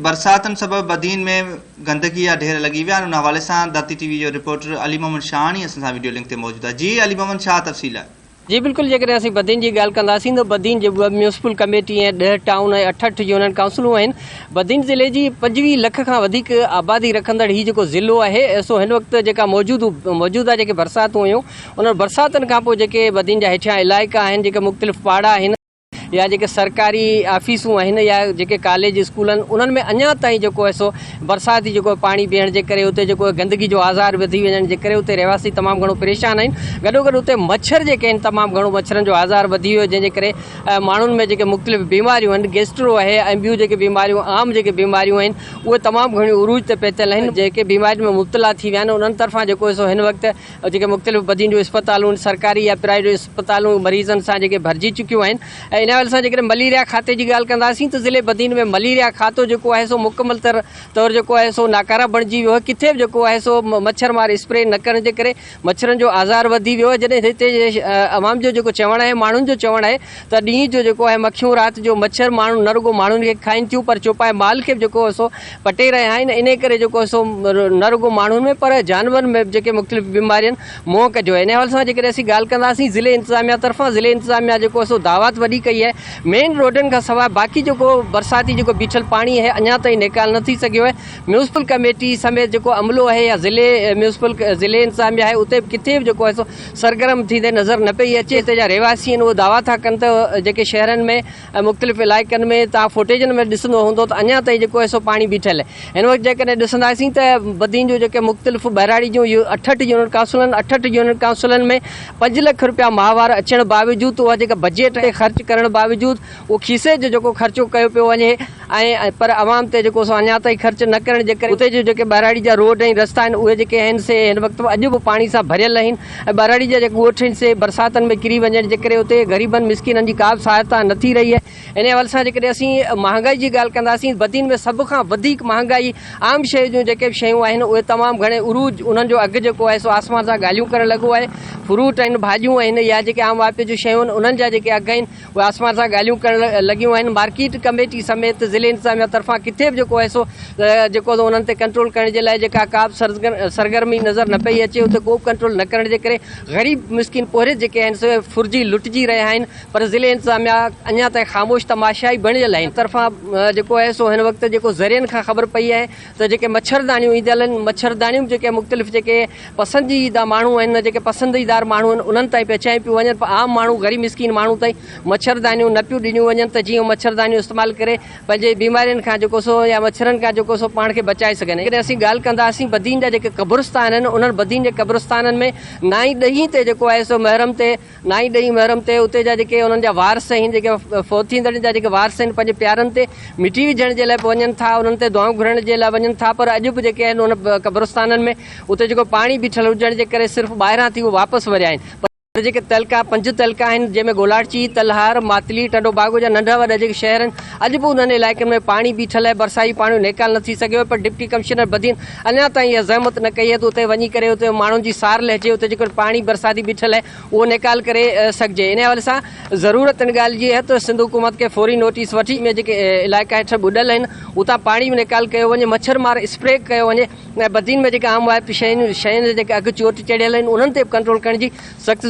برساتن سبب بدين ۾ گندگي جا ڍير لڳي ويا آهن ان حوالي سان ڌرتي ٽي وي جو رپورٽر علي محمد شاهاڻي اسان سان وڊيو لنڪ تي موجود آهي جي علي محمد شاهه تفصيل. جي بلڪل جيڪڏهن اسين بدين جي ڳالهه ڪنداسين ته بدين جي ٻه ميونسپل ڪميٽي ۽ ڏهه ٽائون ۽ 68 يونين ڪائونسلون آهن بدين ضلعي جي 25 لک کان وڌيڪ آبادي رکندڙ هي جيڪو ضلعو آهي سو هن وقت جيڪا موجود موجوده جيڪي برساتون هيون انهن برساتن کانپوء جيڪي بدين جا هيٺيان علائقا آهن جيڪي مختلف پاڙا آهن يا جيڪي سرڪاري آفيسون آهن يا جيڪي ڪاليج اسڪول آهن انهن ۾ اڃا تائين جيڪو آهي سو برساتي جيڪو پاڻي بيهڻ جي ڪري اتي جيڪو گندگي جو آزار وڌي وڃڻ جي ڪري اتي رهواسي تمام گهڻو پريشان آهن گڏو گڏ اتي مڇر جيڪي آهن تمام گهڻو مڇرن جو آزار وڌي ويو جنهن جي ڪري ماڻهن ۾ جيڪي مختلف بيماريون آهن گيسٽرو آهي ۽ ٻيون جيڪي بيماريون عام جيڪي بيماريون آهن اهي تمام گهڻيون عروج تي پهتل آهن جيڪي بيمارين ۾ مبتلا ٿي ويا آهن انهن طرفان جيڪو آهي سو هن وقت جيڪي مختلف بدين جون اسپتالون سرڪاري يا پرائيويٽ اسپتالون مريضن سان جيڪي ڀرجي چڪيون آهن ۽ ان حوالي سان جيڪڏهن مليريا کاتي جي ڳالهه ڪنداسين ته ضلعي بدين ۾ مليريا کاتو جيڪو آهي سو مڪمل طور طور جيڪو آهي سو ناڪاره بڻجي ويو آهي ڪٿي به جيڪو آهي سو مڇر مار اسپري نه ڪرڻ جي ڪري مڇرن جو آزار وڌي ويو آهي جڏهن هتي جي عوام جو جيڪو چوڻ آهي ماڻهن جو چوڻ آهي ته ڏينهن جو جيڪو آهي مکيون رات جو مڇر ماڻهو نه رڳو ماڻهن کي کائين ٿيون پر چوپائي مال کي به جيڪو آهي سو پٽي رهيا آهن انهي ڪري جيڪو آهي سو نه رڳو ماڻهن ۾ پر جانورن ۾ به جيڪي مختلف بيمارين منهن ڪڍيو آهي انهي حوالي سان جيڪڏهن اسين ڳالهه ڪنداسين ضلعي انتظاميا طرفان ضلعي انتظاميا جيڪو آهي سو دعويٰ ته وڏي ڪئي آهي مين روڊن کان سواء باقي جيڪو برساتي جيڪو بيٺل پاڻي آهي اڃا تائين نيڪال نه ٿي سگهيو آهي ميونسپل ڪميٽي سميت جيڪو عملو آهي يا ضلعي ميونسپل ضلعي انتظاميا آهي اتي به ڪٿي به جيڪو آهي سو سرگرم ٿيندي نظر نه پئي اچي هتي جا رهواسي آهن اهي دعويٰ ٿا ڪن ته جيڪي شهرن ۾ ۽ مختلف علائقن ۾ توهان فوٽيجن ۾ ڏسندو هوندو ته اڃا تائين جيڪو آهي سو پاڻي بيٺل آهي هن وقت جيڪڏهن ڏسنداسين ته بدين جون جيڪي مختلف ٻهراڙي جون 68 يونين ڪائونسلن 68 يونين ڪائونسلن ۾ 5 لک روپيا ماهوار اچڻ باوجود اها جيڪا بجيٽ خرچ ڪرڻ باوجود اهو کيسي جو جيڪو خرچو ڪيو پيو وڃي ۽ پر عوام تي جيڪو سو اڃا تائين خرچ نه ڪرڻ جي ڪري اتي جون جيڪي ٻهراڙي جا روڊ ۽ رستا آهن اهي جيڪي آهن سي هن وقت به اڄ به پاڻي سان ڀريل آهن ۽ ٻهراڙي جا جيڪي ڳوٺ آهن سي برساتن ۾ ڪري وڃڻ جي ڪري اتي غريبن مسڪينن جي ڪا به سهائتا نه ٿي رهي آهي انهي حوالي سان جيڪڏهن اسين مهانگائي جي ڳالهه ڪنداسين بدين ۾ سڀ کان وڌيڪ مهانگائي عام شيء جون جيڪي به شيون آهن اهي تمام گهڻي عروج انهن جو اگهه جيڪو آهي سو آسمان سان ڳالهيون ڪرڻ لڳو آهي فروٽ آهن ڀاڄيون آهن يا جيڪي عام واهپي جون شيون آهن انهن جا جيڪي اگهه آهن اهي آسمان سان ڳالهيون ڪرڻ لڳيون آهن، مارڪيٽ ڪميٽي سميت ضلعي انتظاميا طرفان ڪٿي به جيڪو آهي سو جيڪو انهن تي ڪنٽرول ڪرڻ جي لاء جيڪا ڪا به سرگرمي نظر نه پئي اچي اتي ڪو به ڪنٽرول نه ڪرڻ جي ڪري غريب مسڪين پورهيت جيڪي آهن سي ڦرجي لٽجي رهيا آهن پر ضلعي انتظاميا اڃا تائين خاموش تماشائي بڻيل آهن طرفان جيڪو آهي سو هن وقت جيڪو ذريعن کان خبر پئي آهي ته جيڪي مڇرداڻيون ايندل آهن مڇرداڻيون به جيڪي مختلف جيڪي پسنديده ماڻهو آهن جيڪي پسنديدار ماڻهو آهن انهن تائين پهچايون پيون وڃن پر عام ماڻهو غريب مسڪين ماڻهو تائين مڇردانيون نه پيون ڏنيون وڃن ته جيئن مڇردانيون استعمال ڪري پنهنجي بيمارين کان جيڪو سو يا مڇرن کان جيڪو سو پاڻ کي بچائي سگهن جيڪڏهن اسين ڳالهه ڪنداسين بدين جا جيڪي قبرستان آهن انهن بدين جي قبرستانن ۾ نائين ڏهين تي جيڪو آهي سو محرم تي نائين ڏهين محرم تي اتي جا جيڪي انهن جا وارث آهن جيڪي فوت ٿيندڙن جا جيڪي وارث آهن پنهنجي پيارن تي مٽي وجهڻ جي لاء به وڃن ٿا انهن تي دعائون گهرڻ جي لاء وڃن ٿا پر اڄ به جيڪي آهن ان قبرستانن ۾ اتي جيڪو پاڻي بيٺل هجڻ جي ڪري صرف ٻاهران ٿي اهي واپس وريا آهن پر جيڪي تعلقا پنج تعلقا آهن جنهن ۾ گولاڙچي، تلهار، ماتلي، ٽنڊو باگو جا ننڍا وڏا جيڪي شهر آهن اڄ به انهن علائقن ۾ پاڻي بيٺل آهي برساتي پاڻي نيڪال نه ٿي سگهيو آهي پر ڊپٽي ڪمشنر بدين اڃا تائين اها زحمت نه ڪئي آهي ته اتي وڃي ڪري اتي ماڻهن جي سار لهجي اتي جيڪو پاڻي برساتي بيٺل آهي اهو نيڪال ڪري سگهجي ان حوالي سان ضرورت ان ڳالهه جي آهي ته سنڌ حڪومت کي فوري نوٽيس وٺي ۾ جيڪي علائقا هيٺ ٻڏل آهن اتان پاڻي به نيڪال ڪيو وڃي مڇر مار اسپري ڪيو وڃي ۽ بدين ۾ جيڪي عام واهپي شين شين جا جيڪي اگهه چوٽ چڙهيل آهن انهن تي به ڪنٽرول ڪرڻ جي سخت.